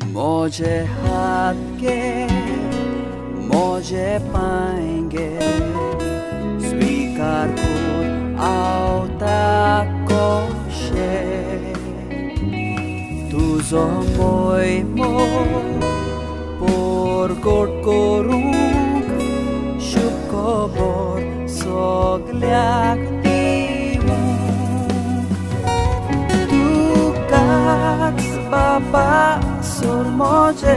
मोजे हात गे, मोजे पांय गे, स्वीकार कर आवता कशें, तुजो मोयमो परगट करूंक शुभ खबर सगल्याक दिवंक। तुकाच बाबा सोर मोजे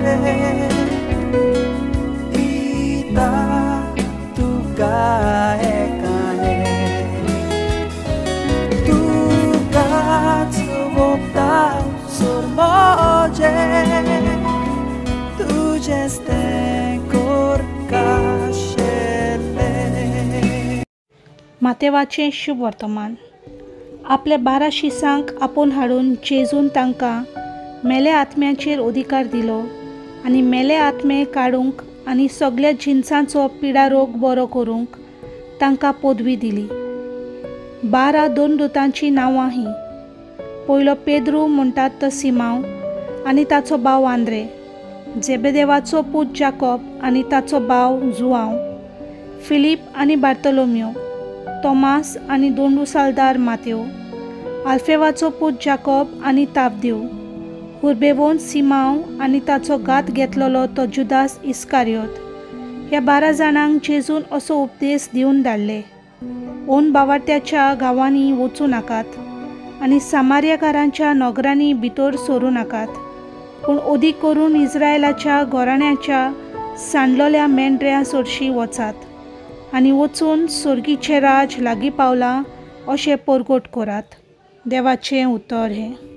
दिता तुका एकाने, तुकाच वोगता सोर मोजे, तुजेंच तें करकाशेलें। मातेवाचें शुभ वर्तमान. आपल्या 12 शिसांक आपोवन हाडून जेजून तांकां मेल्या आत्म्याचेर अधिकार दिलो आनी मेले आत्मे काडूंक आनी सगल्या जिनसांचो पिडारोग बरो करूंक तांकां पदवी दिली. 12 दोन दुतांचीं नांवां हीं. पयलो पेद्रू म्हणटात तो सिमांव आनी ताचो भाव आंद्रे, जेबेदेवाचो पूत जाकोब आनी ताचो भाव जुआंव, फिलीप आनी बार्तोलोमियो, तोमास आनी दोंडू सालदार मात्यो, आल्फेवाचो पूत जाकोब आनी ताबदेव, हुर्बेवोन सिमांव आनी ताचो घात घेतलेलो तो जुदास इस्कारियोत. ह्या 12 जाणांक जेजून असो उपदेस दिवन धाडले, ओन बावाट्याच्या गांवांनी वचूं नाकात आनी सामार्यकारांच्या नगरांनी भितर सरूं नाकात, पूण अदीक करून इस्रायलाच्या घराण्याच्या सांडलोल्या मेंढऱ्यां सरशीं वचात आनी वचून सर्गीचें राज लागीं पावलां अशें परगट करात. देवाचें उतर हें.